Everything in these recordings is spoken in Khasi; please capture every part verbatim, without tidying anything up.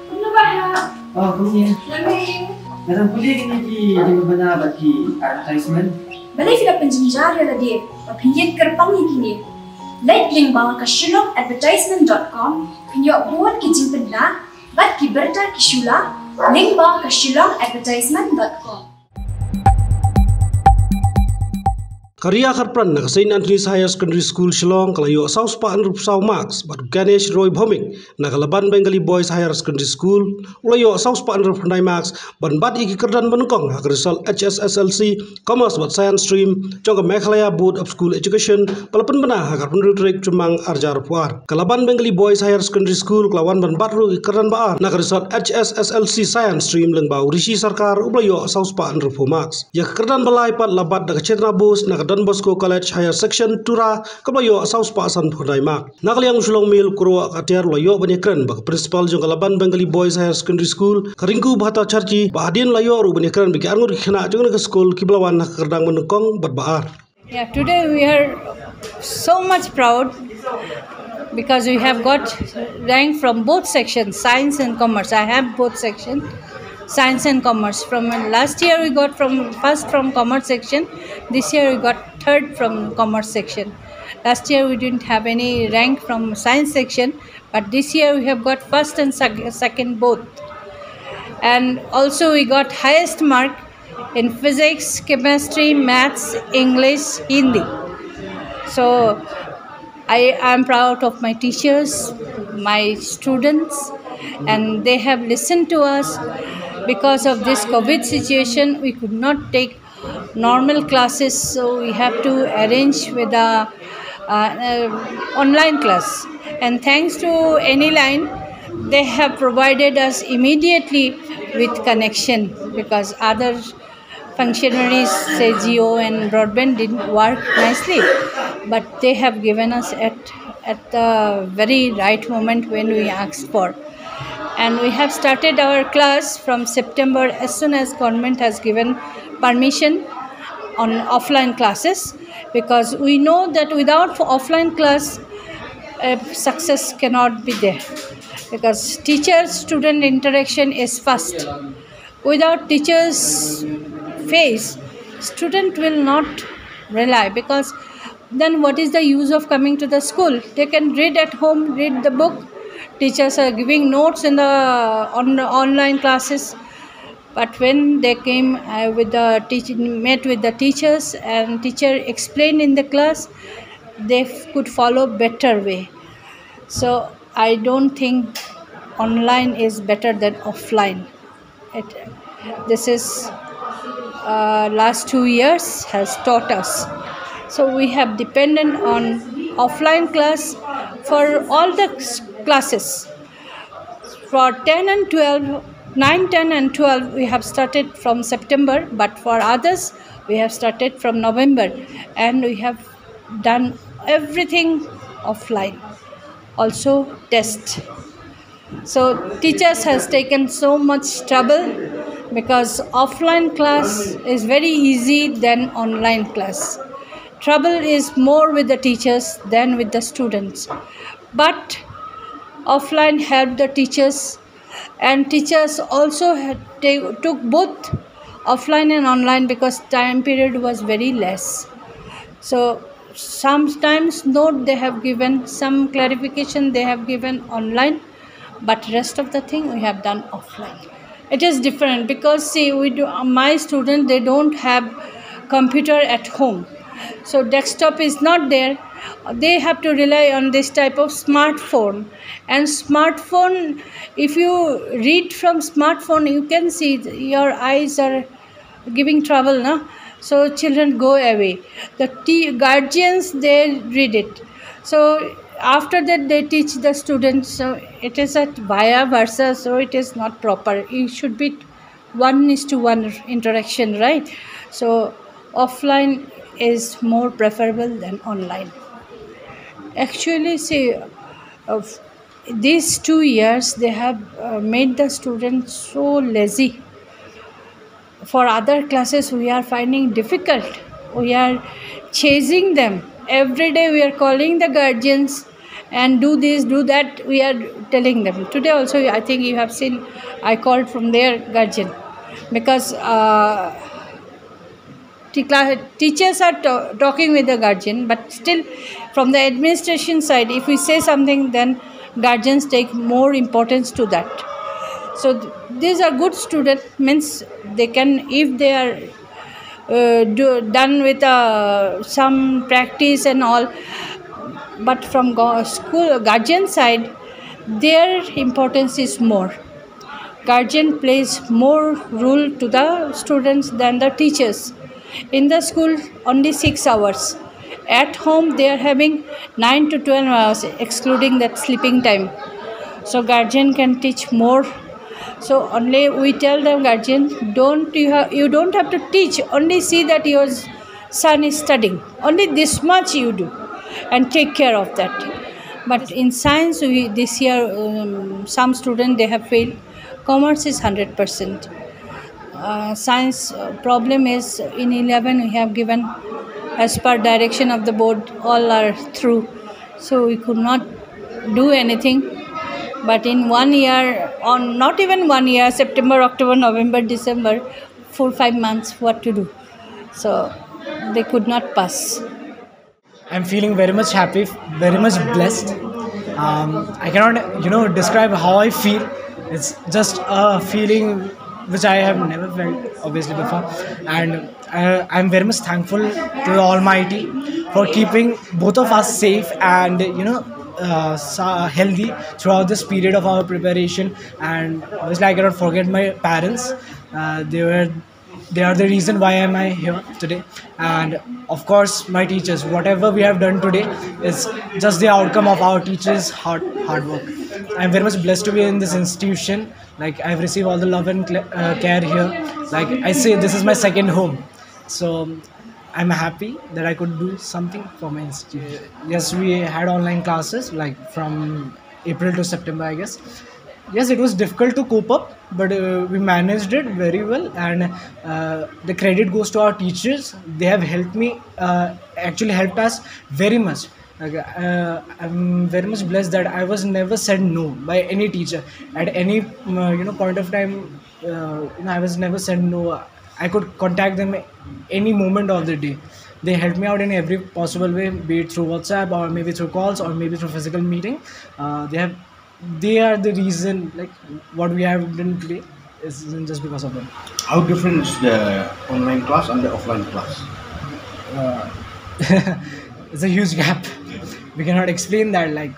Kumno ba ha? Oh, kumne. Lame. Nga dang pule kine ki jingpynbna bad ki advertisement. Balei phi la pynjynjar ïa lade ba phin ïeng kyrpang ïa kine? Leit lyngba ka shillong advertisement dot com, phin ïoh bun ki jingpynbna bad ki bynta ki shula lyngba ka shillong advertisement dot com. Ka Ria Kharpran na ka Saint Anthony's Higher Secondary School Shillong ka la ïoh saw spah hynriew phew saw marks bad Ganesh Roy Bhowmick na ka Laban Bengali Boys Higher Secondary School u la ïoh saw spah hynriew phew khyndai marks ban bat ïa ki kyrdan ba nyngkong ha ka result H S S L C Commerce bad Science Stream jong ka Meghalaya Board of School Education ba la pynbna ha ka arphew hynriew tarik Jymmang arhajar arphew ar. Ka Laban Bengali Boys Higher Secondary School ka la wan ban bat ruh ïa ki kyrdan ba ar na ka result H S S L C Science Stream lyngba u Rishi Sarkar uba la ïoh saw spah hynriew phew marks. Ïa ka kyrdan ba lai pat la bat da ka Chetna Bose na ka Don Bosco College Higher Section Tura kaba la ïoh saw spah sanphew khyndai mark. Na ka liang u Shillong Mail u Kyrwah Katiar u la ïoh ban ïakren bad ka principal jong ka Laban Bengali Boys Higher Secondary School ka Rinku Bhattacharjee bad hadien la ïoh ruh ban ïakren bad ki arngut ki khynnah jong kane ka skul kiba la wan ha ka kyrdan ba nyngkong bad ba ar. Yeah, today we are so much proud because we have got rank from both sections, science and commerce. I have both sections, science and commerce. From last year we got from first from commerce section. This year we got third from commerce section. Last year we didn't have any rank from science section, but this year we have got first and sec- second both. And also we got highest mark in physics, chemistry, maths, English, Hindi. So I am proud of my teachers, my students, and they have listened to us. Because of this COVID situation, we could not take normal classes, so we have to arrange with the uh, uh, online class. And thanks to Anyline, they have provided us immediately with connection, because other functionaries, say Jio and broadband, didn't work nicely, but they have given us at at the very right moment when we asked for. And we have started our class from September as soon as government has given permission on offline classes, because we know that without offline class, uh, success cannot be there, because teacher student interaction is first. Without teachers face, student will not rely, because then what is the use of coming to the school? They can read at home, read the book. Teachers are giving notes in the on online classes. But when they came uh, with the teach, met with the teachers and teacher explained in the class, they f- could follow better way. So I don't think online is better than offline. It, this is uh, last two years has taught us. So we have dependent on offline class for all the s- classes. For ten and twelve, nine, ten and twelve, we have started from September, but for others, we have started from November, and we have done everything offline. Also, test. So teachers has taken so much trouble, because offline class is very easy than online class. Trouble is more with the teachers than with the students. But offline helped the teachers, and teachers also had ta- took both offline and online, because time period was very less. So sometimes note they have given, some clarification they have given online, but rest of the thing we have done offline. It is different because, see, we do, my students, they don't have computer at home, so desktop is not there. They have to rely on this type of smartphone. And smartphone, if you read from smartphone, you can see your eyes are giving trouble, no? So children go away. The te- guardians, they read it. So after that, they teach the students. So it is a vice versa. So it is not proper. It should be one is to one interaction, right? So offline is more preferable than online. Actually, see, uh, these two years they have uh, made the students so lazy. For other classes, we are finding difficult. We are chasing them. Every day we are calling the guardians and do this, do that, we are telling them. Today also, I think you have seen, I called from their guardian, because uh, the class, teachers are ta- talking with the guardian, but still, from the administration side, if we say something, then guardians take more importance to that. So th- these are good students, means they can, if they are uh, do, done with uh, some practice and all, but from go- school guardian side, their importance is more. Guardian plays more role to the students than the teachers. In the school, only six hours. At home, they are having nine to twelve hours, excluding that sleeping time. So guardian can teach more. So only we tell them, guardian, don't you have, you don't have to teach. Only see that your son is studying. Only this much you do, and take care of that. But in science, we this year um, some students, they have failed. Commerce is hundred percent. Uh, science uh, problem is, in eleven we have given, as per direction of the board, all are through, so we could not do anything. But in one year, or not even one year, September, October, November, December, four five months, what to do? So they could not pass. I'm feeling very much happy, very much blessed. Um, I cannot, you know, describe how I feel. It's just a feeling which I have never felt, obviously, before. And uh, I'm very much thankful to the Almighty for keeping both of us safe and, you know, uh, sa- healthy throughout this period of our preparation. And obviously, I cannot forget my parents. Uh, they were they are the reason why am I here today. And of course, my teachers, whatever we have done today is just the outcome of our teachers' hard, hard work. I'm very much blessed to be in this institution. Like, I've received all the love and cl- uh, care here. Like I say, this is my second home. So I'm happy that I could do something for my institution. Yes, we had online classes, like, from April to September, I guess. Yes, it was difficult to cope up, but uh, we managed it very well, and uh, the credit goes to our teachers. They have helped me, uh, actually helped us very much. Like, uh, I'm very much blessed that I was never said no by any teacher at any uh, you know point of time. Uh, you know, I was never said no. I could contact them any moment of the day. They helped me out in every possible way, be it through WhatsApp or maybe through calls or maybe through physical meeting. Uh, they have they are the reason, like, what we have done today isn't just because of them. How different is the online class and the offline class? Uh, it's a huge gap. We cannot explain that. Like,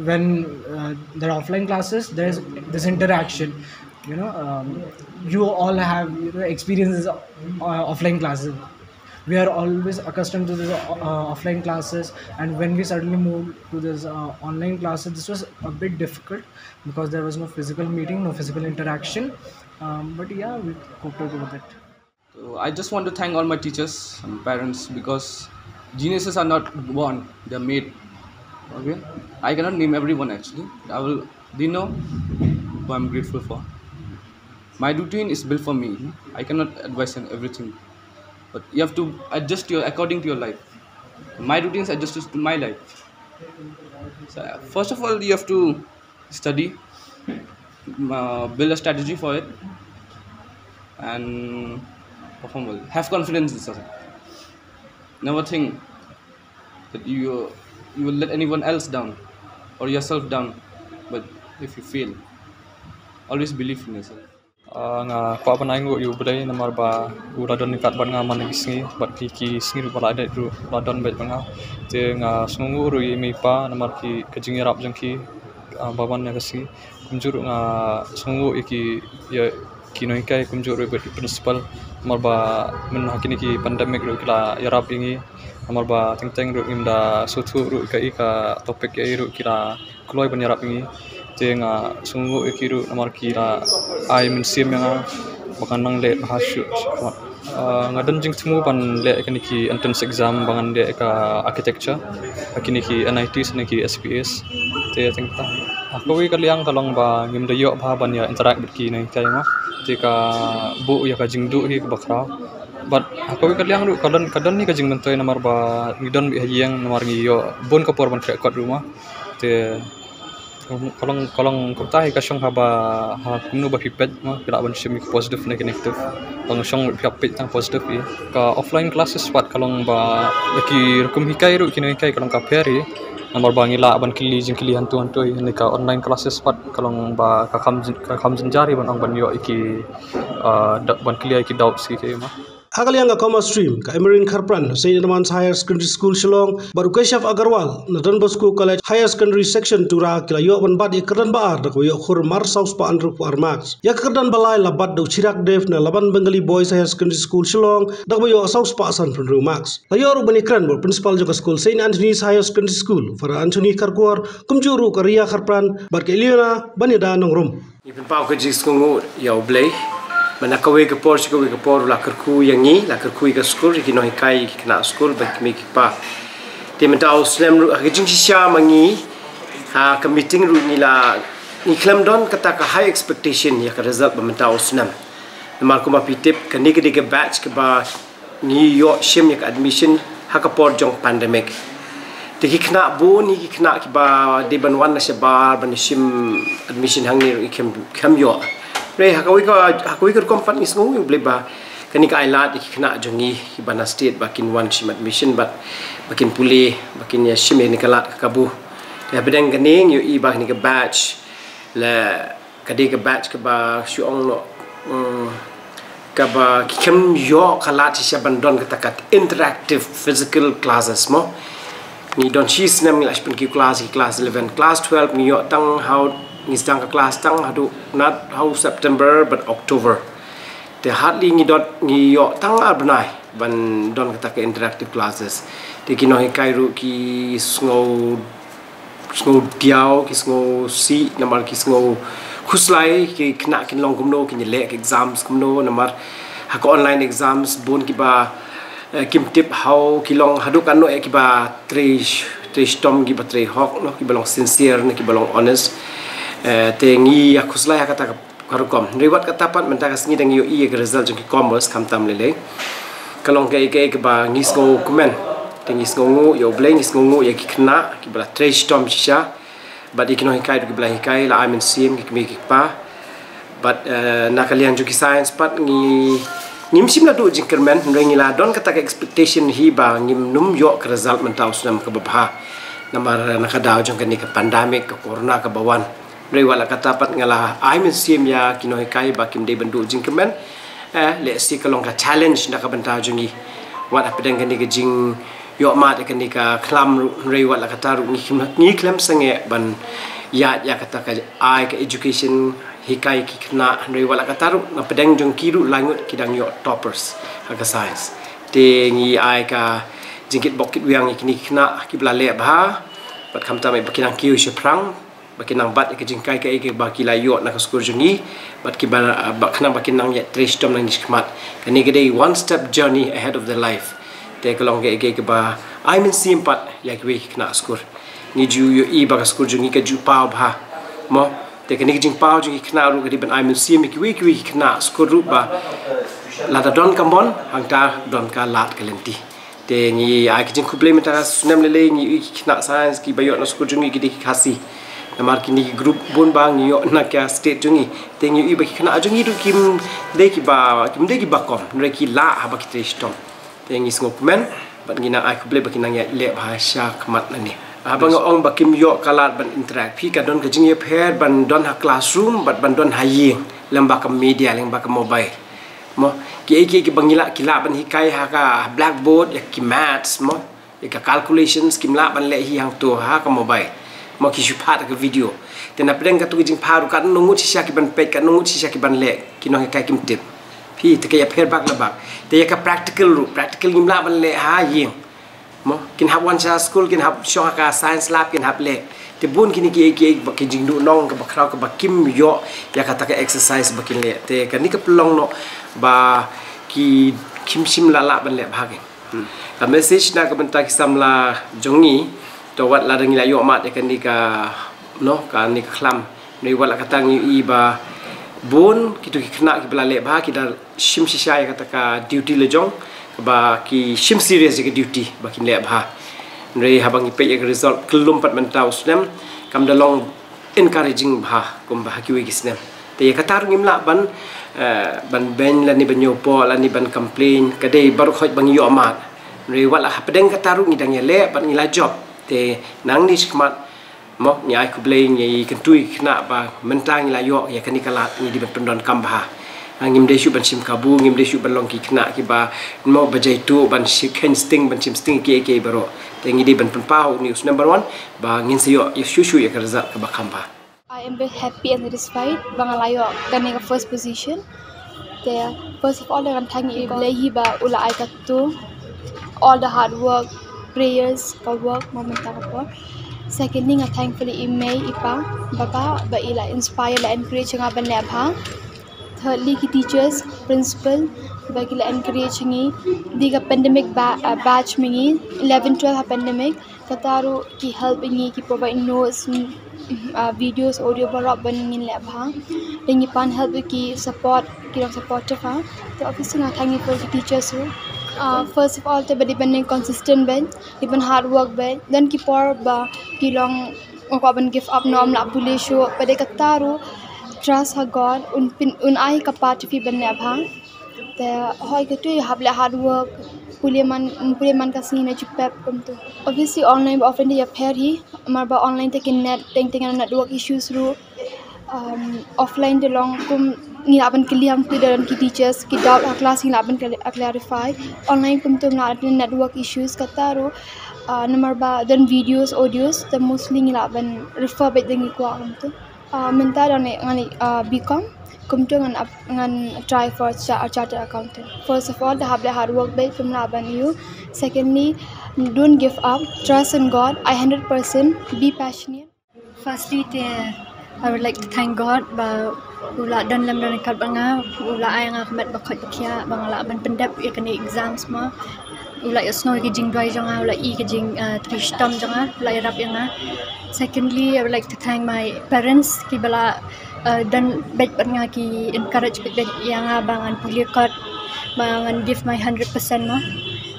when uh, there are offline classes, there's this interaction. You know, um, you all have, you know, experiences uh, offline classes. We are always accustomed to the uh, offline classes, and when we suddenly moved to this uh, online classes, this was a bit difficult because there was no physical meeting, no physical interaction. Um, but yeah, we coped up with it. So I just want to thank all my teachers and parents, because geniuses are not born, they're made. Okay? I cannot name everyone actually. I will, they know who I'm grateful for. My routine is built for me. I cannot advise them everything. But you have to adjust your according to your life. My routine is adjusted to my life. So first of all, you have to study, uh, build a strategy for it, and perform well. Have confidence in yourself. Never think that you you will let anyone else down or yourself down. But if you fail, always believe in yourself. Uh, nga kwah ban ainguh ïa u Blei namar ba u la don ryngkat bad nga man la ki sngi bad ki ki sngi ruh ba la dei ruh la don bad ba nga. Te nga sngewnguh ruh ïa i mei i pa namar ki ka jingïarap jong ki uh, ba man ïa ka sngi. Kumjuh ruh nga sngewnguh ïa ki ïa ki nonghikai kumjuh ruh bad ki principal namar ba myn ha kine ki pandemic ruh ki la ïarap ïa ngi. Namar ba teng teng ruh ngim da sngewthuh ruh ka i ka topic ïa i ruh ki la kloi ban ïarap ïa ngi. Te nga sngewnguh ïa ki ruh namar ki la ai mynsiem ïa nga ba ngan nang leh bha shuh. Uh, nga don jingthmu ban leh kine ki entrance exam ba ngan leh ka architecture ha kine ki N I Ts ne ki S P As. Te teng teng ha kawei ka liang ka long ba ngim da ïoh bha ban ïa interact bad ki nonghikai ma. Te ka buh ïa ka jingduh hi kaba khraw. Bad ha kawei ka liang ruh ka don ka don hi ka jingmyntoi namar ba ngi don beit ha ïing namar ngi ïoh bun ka por ban khreh kot ruh ma. Te ka long, ka long kumta hi ka shong haba ha kumno ba phi peit, ma phi lah ban shim ïa ka positive ne ka negative. Long shong phi hap peit tang positive hi. Ka offline classes pat ka long ba ïa ki rukom hikai ruh ki nonghikai ka long ka pher hi. Namar ba ngi lah ban kylli jingkylli hangto hangto hi. Ne ka online classes pat ka long ba ka kham jyn-, ka kham jynjar hi ban ong ban ïoh ïa ki, ah, da-, ban clear ïa ki doubts ki, ki ma. Ha ka liang ka Commerce Stream, ka Emerin Kharpran, Saint Edmund's Higher Secondary School Shillong, bad u Keshav Agarwal, na Don Bosco College Higher Secondary Section Tura, ki la ïoh ban bat ïa ka kyrdan ba ar da kaba ïoh khur mar saw spah hynriewphew ar marks. Ïa ka kyrdan ba lai la bat da u Chirag Dev na Laban Bengali Boys Higher Secondary School Shillong da kaba ïoh saw spah sanphew hynriew marks. La ïoh ruh ban ïakren bad u Principal jong ka skul Saint Anthony's Higher Secondary School, Father Anthony Kharkor, kumjuh ruh ka Ria Kharpran bad ka Eliana Banyada Nongrum. Ngi pynpaw ka jingsngewnguh ïa U Blei. Ba na kawei ka por sha kawei ka por la kyrkhu ïa ngi, la kyrkhu ïa ka skul, ïa ki nonghikai, ïa ki khynnah skul, bad ki kmie ki kpa. Te mynta u snem ruh ha ka jingshisha ma ngi ha ka meeting ruh ngi la, ngi khlem don kata ka high expectation ïa ka result ba mynta u snem. Namar kumba phi tip kane ka dei ka batch kaba ngi ïoh shim ïa ka admission ha ka por jong pandemic. Te ki khynnah bun hi ki khynnah kiba dei ban wan na shabar ban shim admission hangne ruh ki khlem, khlem ïoh. Hynrei ha kawei ka, ha kawei ka rukom pat ngi sngew ïa U Blei ba kane ka ai lad ïa ki khynnah jong ngi kiba na state ba kin wan shim admission bad ba kin pule, ba kin ïa shim ïa kane ka lad ka kabu. Te hapdeng kane ngi ïohi ba kane ka batch la ka dei ka batch kaba shu ong noh, mm, kaba ki khlem ïoh ka lad shisha ban don kata ka interactive physical classes mo. Ngi don shi snem ngi la shim ki class, ki class eleven, class twelve ngi ïoh tang ha u, ngi sdang ka class tang haduh nat ha u September bad October. Te hardly ngi don, ngi ïoh tang ar bnai ban don kata ka interactive classes. Te ki nonghikai ruh ki sngew, sngew diaw, ki sngew sih, namar ki sngew khuslai, ki khynnah kin long kumno, kin ïaleh ki exams kumno, namar ha ka online exams bun kiba, eh, kim tip haw ki long haduh katno ïa kiba trei, trei shitom, kiba trei hok noh, kiba long sincere ne kiba long honest. Eh, te ngi ïa khuslai ha kata ka ka rukom. Hynrei wat kata pat mynta ka sngi dang ïohi ïa ka result jong ki commerce khamtam lei lei. Ka long kaei kaei kaba ngi sngewkmen. Te ngi sngewnguh ïa U Blei, ngi sngewnguh ïa ki khynnah kiba la trei shitom shisha. Bad ïa ki nonghikai ruh kiba la hikai, la ai mynsiem, ki kmie ki kpa. Bad, eh, na ka liang jong ki science pat ngi, ngim shym la duh jingkyrmen, hynrei ngi la don kata ka expectation hi ba ngim nym ïoh ka result mynta u snem kaba bha. Namar, eh, na ka daw jong kane ka pandemic, ka corona kaba wan. Hynrei wat la katta pat nga la ai mynsiem ïa ki nonghikai ba kim dei ban duh jingkmen. Eh, lehse ka long ka challenge na ka bynta jong ngi. Wat hapdeng kane ka jingïohmad ïa kane ka khlam ruh, hynrei wat la katta ruh ngi khlem, ngi khlem sangeh ban ïaid ïa kata ka ai ka education hikai ki khynnah, hynrei wat la katta ruh na pdeng jong ki ruh lai ngut ki dang ïoh toppers ha ka science. Te ngi ai ka jingkitbok kitwiang ïa kine ki khynnah kiba la leh bha, bad khamtam ïa ba ki nang kiew shaphrang, ba ki nang bat ïa ka jinghikai kaei kaei ba ki la ïoh na ka skur jong ngi, bad kiba, ba khnang ba ki nang ïa trei shitom nangne shakhmat. Kane ka dei one step journey ahead of their life. Te ka long kaei kaei kaba ai mynsiem pat ïa kiwei ki khynnah skur. Ngi ju ïohi ba ka skur jong ngi ka ju paw bha. Mo, te kane ka jingpaw jong ki khynnah ruh ka dei ban ai mynsiem ïa kiwei kiwei ki khynnah skur ruh ba lada don ka mon, hangta don ka lad ka lynti. Te ngi ai ka jingkhublei mynta ka snem lei lei, ngi ïohi ki khynnah science kiba ïoh na skur jong ngi ki dei ki Khasi. Namar kine ki group bun ba ngi ïoh na ka state jong ngi. Te ngi ïohi ba ki khynnah jong ngi ruh kim dei kiba, kim dei kiba kong, hynrei ki lah haba ki trei shitom. Te ngi sngewkmen bad ngi nang ai khublei ba ki nang ïaid leh bha shakhmat nangne. Haba nga ong ba kim ïoh ka lad ban interact, phi, ka don ka jingïapher ban don ha classroom bad ban don ha ïing lem bad ka media, lem bad ka mobile. Mo, kiei kiei kiba ngi lah, ki lah ban hikai ha ka blackboard, ïa ki maths mo, ïa ka calculations kim lah ban leh hi hangto ha ka mobile. Mo, ki shu phah da ka video. Te na pdeng kato ka jingphah ruh katno ngut shisha ki ban peit, katno ngut shisha ki ban leh, ki nonghikai kim tip. Phi, te ka ïapher bak la bak. Te ïa ka practical ruh, practical ngim lah ban leh ha ïing. Mo, kin hap wan sha skul, kin hap shong ha ka science lab, kin hap leh. Te bun kine kiei kiei ba ki jingduhnong kaba khraw kaba kim ïoh ïa kata ka exercise ba kin leh. Te kane ka pynlong noh ba ki, kim shym la lah ban leh bha kein. Hmm. Ka message na ka bynta ki samla jong ngi, to wat la dang ngi la ïohmad ïa kane ka, no, kane ka khlam. Hynrei wat la katta ngi ïohi ba bun kito ki khynnah kiba la leh bha ki da shim shisha ïa kata ka duty la jong, kaba ki shim serious ïa ka duty ba kin leh bha. Hynrei haba ngi peit ïa ka result kyllum pat mynta u snem, kam da long encouraging bha kumba ha kiwei ki snem. Te ïa kata ruh ngim lah ban, eh, ban beiñ lane ban ïoh pok lane ban complain, ka dei baroh khoit ba ngi ïoh mad. Hynrei wat la hapdeng kata ruh ngi dang ïaleh bad ngi la jop. Te nangne shakhmat mo ngi ai khublei, ngi kyntu ïa ki khynnah ba mynta ngi la ïoh ïa kane ka lad, ngi dei ban pyndonkam bha. Ah, ngim dei shuh ban shim kabu, ngim dei shuh ban long ki khynnah kiba mo ba jaituh ban shi-, kheiñ sting, ban shim sting kiei kiei baroh. Te ngi dei ban pynpaw une u snem baroh ba ngin sa ïoh ïa shuh shuh ïa ka result kaba kham bha. I am very happy and satisfied ba nga la ïoh kane ka first position. Te first of all, ngan thank ïa U Blei hi ba u la ai katto, all the hard work, prayers, ka work mo mynta ka por. Secondly, nga thankful ïa i mei i pa, baba, ba i la inspire, la encourage nga ban leh bha. Thirdly, ki teachers, principal, ba ki la encourage ngi. Dei ka pandemic ba-, uh, batch ma ngi, eleven twelve ha pandemic. Kata ruh ki help ïa ngi, ki provide notes, mm, uh, videos, audio baroh ban ngin leh bha. Te ngi pan help ïa ki support, ki long supportive ha. Te obviously nga thank you for the teachers ruh. Uh, first of all, te ba dei ban consistent bad, dei ban hard work bad. Don ki por ba ki long nga kwah ban give up, ngam lah pule shuh. Ba dei kata ruh, trust ha God, un pyn, un ai ka path ïa phi ban leh bha. Te hoi katu hap leh hard work, pule man, pule man ka sngi na jingpep kumtu. Obviously online bad offline te ïapher hi, namar ba online te ki net, teng teng network issues ruh. Um, offline te long kum ngi lah ban kylli hangtu da ki teachers, ki doubt ha class ngi lah ban cl-, clarify. Online kumtu ngi lah ban network issues kata ruh. Uh, namar ba don videos, audios, te mostly ngi lah ban refer bad da ngi kwah kumtu. Uh, mynta dang ngan, uh, B Com, kumtu ngan ap-, ngan try for cha-, chartered accountant. First of all, da hap leh hard work bad, pynlah ban ïoh. Secondly, don't give up, trust in God, ai hundred percent, be passionate. Firstly, te, I would like to thank God ba u la don lem don ryngkat bad nga, u la ai nga ka met ba khoit ba khiah, ba nga lah ban pyndep ïa kane exams mo. U la ïohsngew ïa ki jingduwai jong nga, u la i ki jing, uh, trei shitom jong nga, u la ïarap ïa nga. Secondly, I would like to thank my parents, kiba la, uh, don bad bad nga, ki encourage bad bad ïa nga ba ngan pule kot, ba ngan give my hundred percent mo.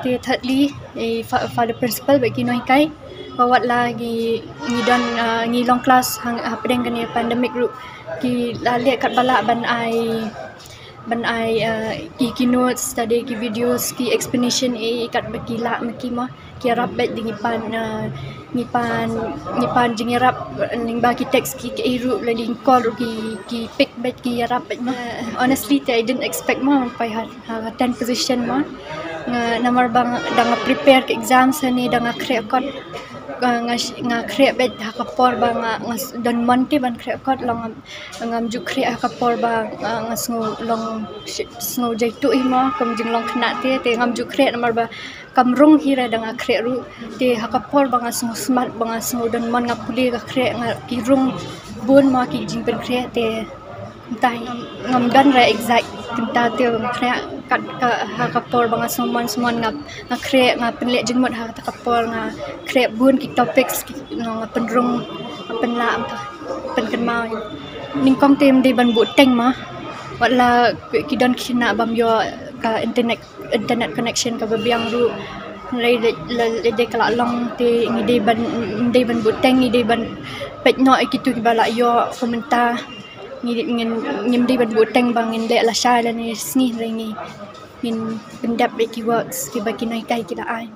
Te thirdly, eh, fa-, father principal bad ki nonghikai, ba wat la ngi, ngi don, uh, ngi long class hang, hapdeng kane pandemic ruh, ki la leh katba lah ban ai, ban ai, uh, ki, ki notes, study ki videos, ki explanation, eh, katba ki lah ma ki mo. Ki ïarap bad ngi pan, uh, ngi pan, ngi pan jingïarap, uh, lyngba ki text ki, ki ruh, lane call ruh ki, ki pick bad ki ïarap bad mo. Uh, honestly, te I didn't expect mo, pa ha, ha ten position mo. Nga, namar ba nga, da nga prepare ki exams hangne, da nga khreh kot, uh, nga, nga khreh bad ha ka por ba nga, nga s-, don mon te ban khreh kot, long ngam ju khreh ha ka por ba, uh, nga sngew long, sngew jaituh hi mo, kum jinglong khynnah te, te ngam ju khreh namar ba kam rung hi re da nga khreh ruh. Te ha ka por ba nga sngew smat, ba nga sngew don mon nga pule, ka khreh nga, ki rung bun mo ki jingpynkhreh, te mynta hi ngam, ngam don re exact mynta te ba nga khreh kat ka, ha ka por ba nga sngew mon, sngew mon nga, nga khreh, nga pynleh jingmut ha kata ka por, nga khreh bun ki topics, ki, nga pynrung, nga pynlah, nga pynkynmaw. Nyngkong te ym dei ban buh teng mo. Wat la ki don ki khynnah bym ïoh ka internet, internet connection kaba biang ruh. Hynrei lei, lei, lei dei ka la long te ngi dei ban, ym dei ban buh teng, ngi dei ban peit noh ïa kitu kiba la ïoh, kum mynta. Ngi, ngin, ngim dei ban buh teng ba ngin leh lashai lane sngi, hynrei ngi, ngin pyndep ïa ki works kiba ki nonghikai ki la ai.